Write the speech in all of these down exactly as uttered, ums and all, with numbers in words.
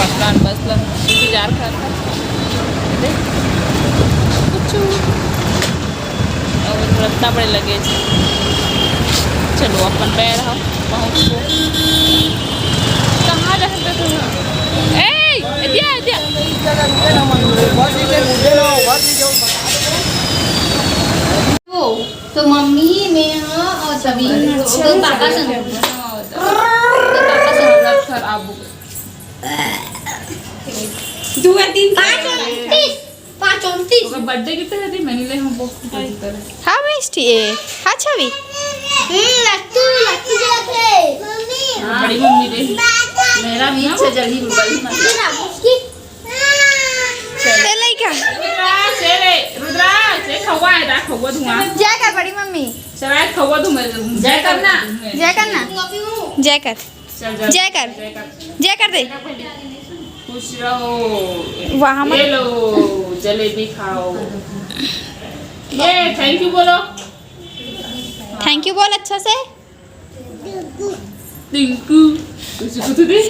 बसलन, बसलन, इंतजार करत हन। देख, कुछ, अब रत्ता बड़े लगे। चलो, अपन पैर हम पहुँच को। कहाँ जा सकते थे? ए, दिया, दिया। तो मम्मी, मैं और सभी, तो पापा संग, तो पापा संग। दो तीन पाँच उनतीस, पाँच उनतीस। ओकर बर्थडे कितने है दी? मैंने ले हम बहुत कितने है। हाँ, मिष्टी, ए, हाँ, छवि। हम्म, लट्टू, लट्टू जलत है। मम्मी। हाँ। बड़ी मम्मी रे। मेरा मीठ से जल्दी बड़ी मम्मी। तेरा उसकी। ए, लइका। रुद्राक्ष, ए रे, रुद्राक्ष, ए, खौवा है, दा, खौवा धुआं। जय कर बड़ी मम्मी। चला, खौवा धुआं, जय करना। जय करना। जय कर। चल, जय कर। जय कर। जय कर दे। खुश रहो। वाह, मत ये लो, जलेबी खाओ। ये thank you बोलो। Thank you बोल अच्छा से। टिंकू, तुझे कुछ दे।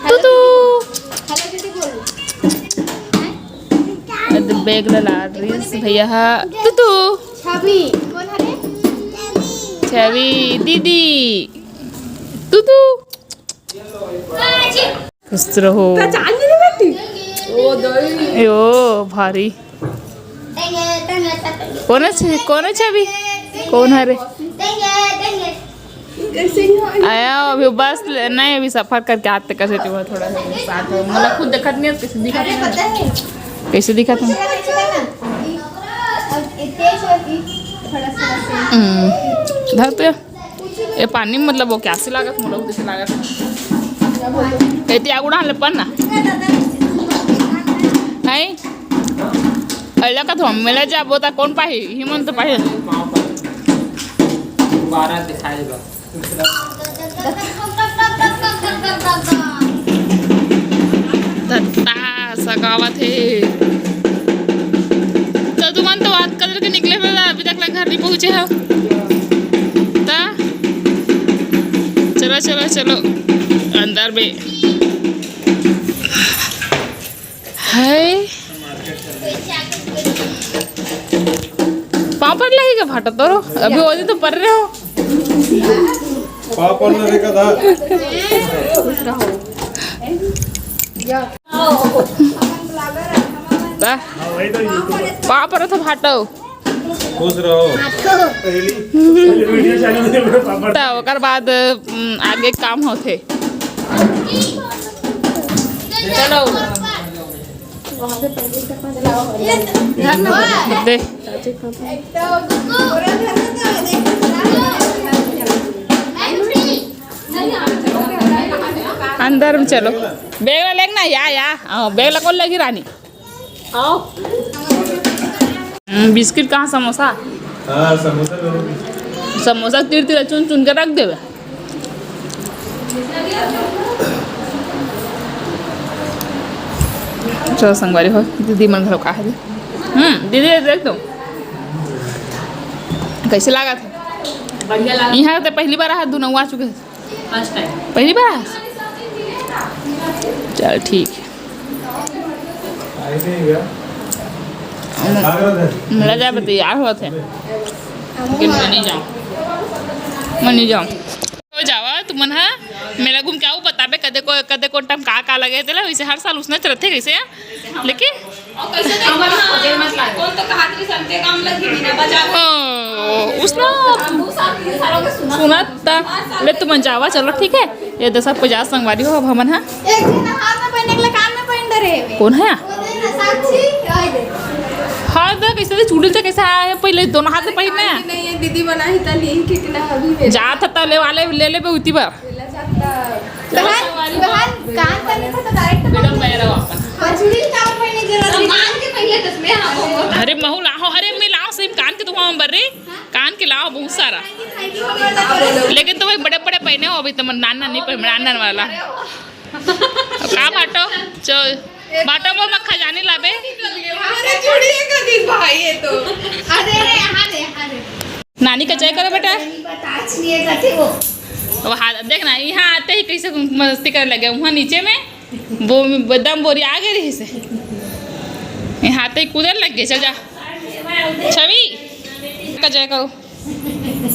तू तू। अद बैग ला लाड़ रिस भैया हा। तू तू। छवि। कौन हरे? छवि दीदी। तू तू। खुश रहो। पहचान नहीं बेटी। ओ दई। यो भारी। कौन है छ-, कौन है छवि? कौन हरे? आया अभी बस ले-, नहीं, अभी सफर करके आते कैसे हुआ थोड़ा सा साथ में। मतलब खुद देखत नहीं है, कैसे दिखत है? कैसे दिखत है? हम्म, धर तो। ए पानी मतलब वो कैसे लागत, मोला जैसे लागत। एती आगुड़ा ले पन्ना। हैं? अइला का तो हम मिला जाबो ता कौन पाही? हिमन तो पाही। दोबारा दिखाई बा। तत्ता सगावत हे। तो तुमन तो बात कर के निकले हो, अभी तक ले घर नहीं पहुँचे हो। ता? चलो, चलो, चलो। अंदर में। हाय। पाँव पर लगेगा भाटा तोरो। अभी वो दिन तो पर रहे हो। पाँव पर लगेगा था। ता? पाँव पर तो भाटो। खुश रहो। पहली, पहली वीडियो चालू है मेरे पापा। ता ओकर बाद, उम, आगे काम होथे। चलो। दे। अंदर में चलो। बैग ला लेग ना, या, या। हाँ, बैग ला कौन लेगी रानी? आओ। हम्म, बिस्किट कहाँ, समोसा? हाँ, समोसा लो। समोसा तीर तीर चुन चुन के रख देवे। चलो संगवारी हो, दीदी मन घलो का हे। हम्म, दीदी देख तो। कैसे लागत हे? बढ़िया लागत। यहाँ तो पहली बार आ, दू नौ आ चुके हैं। First time. पहली बार? चल ठीक है। मोला जाए बर तैयार होत हे। लेकिन मैं नहीं जाऊँ। मैं नहीं जाऊँ। हो जावा, तुमन हा मेला घूम के आओ, बताबे कदे को, कदे कोन टाइम का, का लगे तेला, वैसे हर साल उसने रथे कैसे, लेकिन और कैसे देखो ना, खोजे मत लागे। कौन तो कहात रही संते काम लगी बिना बजा। ओ, उसना हम दो साल, तीन सालों के सुना। सुना ता। ले तुमन जावा, चलो ठीक है। ये दस आप पचास संगवारी हो, अब हमन हा। एक जन हाथ में पहने, एक कान में पहन डरे हुए। कौन है? वो देख ना, साक्षी, ये देख। हाथ देख, कैसे चूड़ी से कैसे आया है, पहले दोनों हाथ से पहनना है। नहीं, ये दीदी बना ही था, ली कितना अभी ले। जात था, ले वाले, ले ले बे उती बार। बहन, बहन, कान पहने था तो डायरेक्ट मैडम, मैं रहा अपन। हाँ, चूड़ी का पहने जरूरत नहीं। मान के पहले दसवें हाथ को। अरे महू लाओ, अरे मैं लाओ सेम कान के तो वहाँ बर रे। कान के लाओ बहुत सारा। लेकिन तो भाई बड़े बड़े पहने हो, अभी तो नान नान नहीं पहने, नान नान वाला। अब का बाटो? चल, बाटो मोर मक्खा जाने लाबे। अरे चूड़ी एक दिन भाई ये तो। अरे, अरे, अरे। नानी का जय करो बेटा। वो हाथ देख ना, यहाँ आते ही कैसे मस्ती करे लगे, वहाँ नीचे में वो एकदम बोरी आगे रही से। यहाँ आते ही कूदे लग गए। चल जा छवि, का जय करो।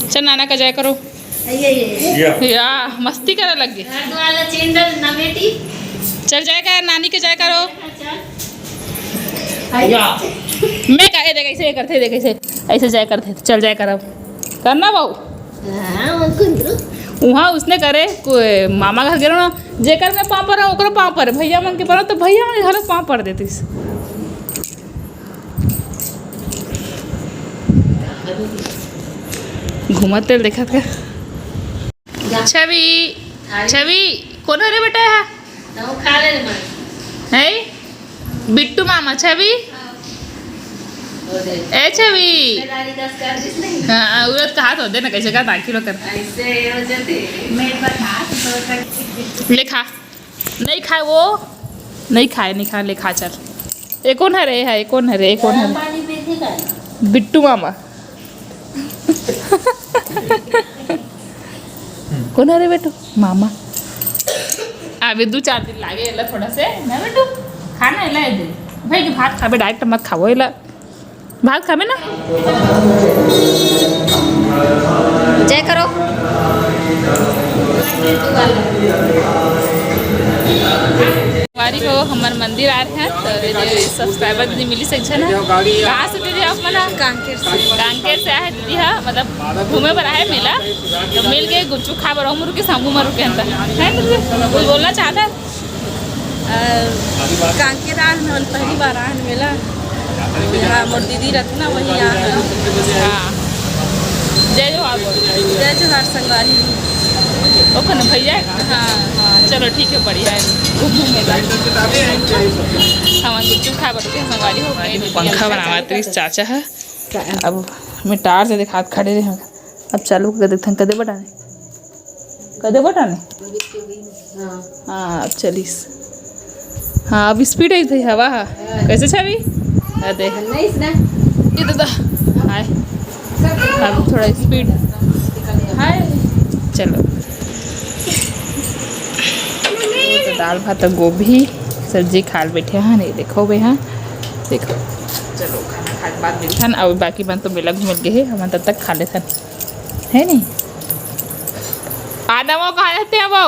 चल नाना का जय करो। या मस्ती करे लग गए। चल जय कर, नानी के जय करो। मैं कहे देख, ऐसे करते देख, ऐसे ऐसे जय करते। चल जय करब, करना बाबू। वहाँ उसने करे, मामा घर गेलो ना, जेकर में पाँव पड़े ओकरो पाँव पड़े, भैया मन के पड़े तो भैया मन के घलो पाँव पड़ देतीस। घूमत तेल देखत का। छवि, छवि, कोन हरे बेटा है? है बिट्टू मामा। छवि, ए छवि। हाँ, उरत कहा तो दे ना, कैसे का ताकि लो कर। ले खा। नहीं खाए वो, नहीं खाए, नहीं खाए, ले खा चल। ए कोन हरे है, ए कोन हरे, ए कोन हरे? बिट्टू मामा। कोन हरे बेटू? मामा। अभी दो चार दिन लागे एला थोड़ा से ना बेटू, खाना एला दे भाई के भात खाबे, डायरेक्ट मत खाओ एला। भात खाबे ना। जय करो। संगवारी हो, हमर मंदिर आए हैं तो ये सब्सक्राइबर दीदी मिली सकते हैं ना। कहाँ से दीदी आप मना? कांकेर से। कांकेर से आए हैं दीदी, हाँ, मतलब घूमे बर आए मेला, तो मिल के गुपचुप खा बर मुरु के सामू मारू के अंदर है ना दीदी? कुछ बोलना चाहता है? कांकेर आन, हम पहली बार आन मेला। हाँ, मोर दीदी रहती ना, वही आन। हाँ, जय जोहार बोल। जय जोहार संगवारी। ओखन भैया है? हाँ। हाँ, चलो ठीक है, बढ़िया है। घूमू मेला। हम गुपचुप खा बर के संगवारी हो गए। पंखा बनावा तो इस चाचा है। अब मैं टार से दिखात खड़े रहे। अब चालू करके देखते हैं, कदे बटाने, कदे बटाने। हाँ, अब चलिस। हाँ, अब स्पीड है, हवा है। कैसे छवि? अरे ये दादा, हाय। अब थोड़ा स्पीड। हाय। चलो, ये तो दाल भात और गोभी सब्जी खाल बैठे हैं। नहीं देखो बे, हाँ, देखो। चलो, खाना खाए के बाद मिलथन। अब बाकी मन तो मेला घूमे गए हैं, हम तब तक खा लेथन, है नहीं? आदमो कहाँ रहते हैं वो?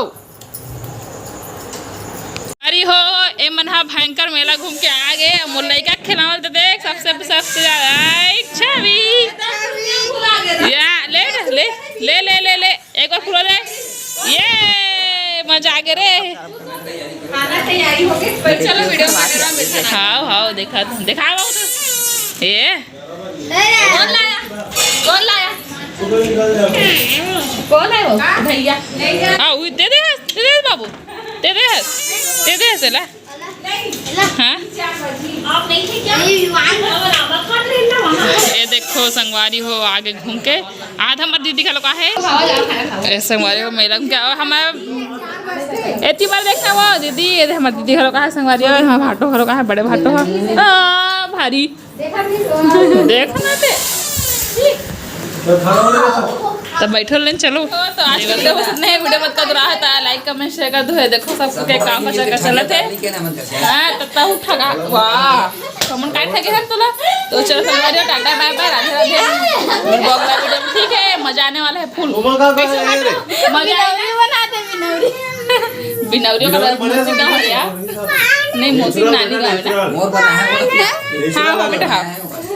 अरे हो, ए मन हा भयंकर मेला घूम के आ गए। मोर लइका के खिलावल तो देख, सबसे, सबसे ज्यादा, आई छवि। या, ले, ले, ले, ले, ले, ले। एक बार पूरा दे। ये, मजा आ गया रे। खाना तैयारी हो गई। चलो, वीडियो में मिलता है। हाव, हाव, देखा, देखा बाबू तो। ये। कौन लाया? कौन लाया? कौन है वो? भैया। हाँ, वो दे दे, दे दे बाबू। दे दे, दे दे, चला। हाँ? ये देखो, संगवारी हो, आगे घूम के। आज हमर दीदी का लोग आहे। ए, संगवारी हो, मेला घूम के आओ। हमार एती बार देखना वो दीदी, ये हमर दीदी का लोग आहे, संगवारी हो, हमार भाटो का लोग आहे, बड़े भाटो है। आ, भारी। देखना ते। तो बैठो लेन चलो। तो आज की वीडियो बस इतने ही। वीडियो मत कर रहा था, लाइक, कमेंट, शेयर कर दो है। देखो, सब के काम का चक्कर चलत है। हाँ, तत्ता उठा गा। वाह, कमन काय ठगे हम तोला। तो चलो, संगवारी हो, टाटा, बाय बाय, राधे राधे। और बगला वीडियो में ठीक है, मजा आने वाला है फुल। कैसे मजा आएगा? बिनौरी बना दे, बिनौरी। बिनौरी का मौसी का हो गया। नहीं, मौसी नानी का है ना। हाँ, हाँ, बेटा, हाँ।